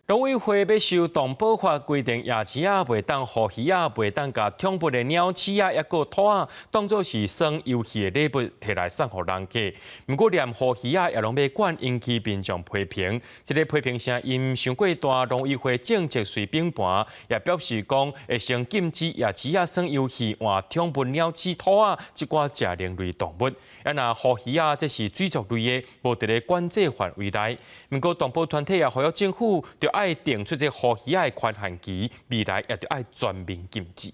農委會欲修動保法規定，夜市仔袂當予魚仔，袂當共寵物的鳥鼠仔，抑閣兔仔當做是耍遊戲的禮物，提來送予人客。毋過連予魚仔也攏欲管，引起民眾批評。這个批評聲音傷過大，農委會政策隨反盤，也表示講會先禁止夜市仔耍遊戲換寵物鳥鼠、兔仔這寡食奶類動物。啊，若予魚仔這是水族類的，無佇咧管制範圍內。毋過動保團體也呼籲政府，著愛定出這予魚仔的寬限期，未來也著愛全面禁止。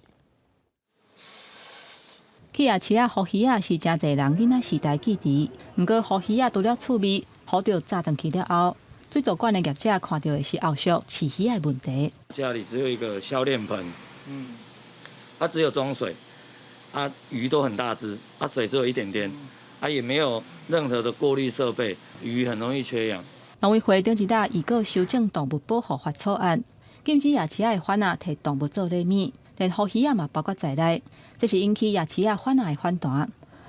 去夜市仔予魚仔是誠濟人囡仔時代記憶。毋過予魚仔除了趣味，予著炸轉去了後，水族館的業者看著的是後續飼魚仔的問題。家裡只有一個消練盆，它只有裝水，啊，魚都很大隻，啊，水只有一點點，啊，也沒有任何的過濾設備，魚很容易缺氧。農委會頂一禮預告修正動物保護法草案，禁止夜市仔的販仔提動物做禮物，連予魚仔嘛包括在內。這是引起夜市仔販仔的反彈。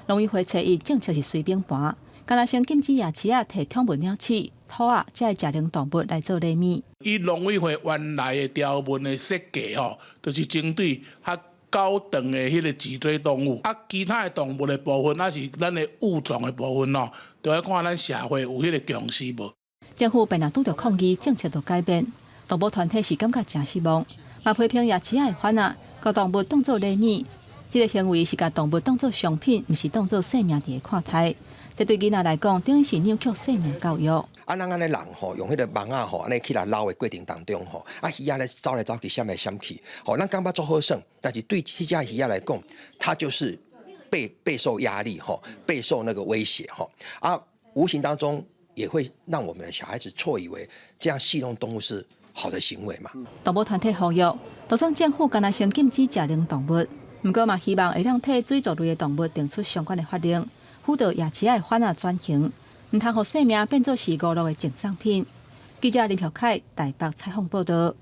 農委會初一政策是隨反盤，敢若先禁止夜市仔提寵物鳥鼠、兔仔這个食奶動物來做禮物。以農委會原來的條文的設計吼，就是針對較高等的彼个脊椎動物，啊，其他的動物的部分，抑是咱的物種的部分吼，就愛看咱社會有彼个共識無。政府變若拄著抗議，政策就改變。動保團體是感覺誠失望，嘛批評夜市仔的販仔，共動物當做禮物，這个行為是共動物當做商品，毋是當做生命佇咧看待。這對囡仔來講，等於是扭曲生命教育。啊，咱按呢人吼，用彼个網仔吼，按呢去來撈的過程當中吼，啊魚仔咧走來走去，閃來閃去，吼，咱感覺足好耍，但是對彼隻魚仔來講，它就是被備受壓力吼，備受那個威脅吼，啊，無形當中也會讓我們的小孩子錯以為這樣戲弄動物是好的行為嘛。動保團體呼籲，就算政府敢若先禁止食奶動物，毋過嘛希望會當替水族類的動物定出相關的法令，輔導夜市仔的販仔轉型，毋通予生命變做是娛樂的贈送品。記者林曉凱台北採訪報道。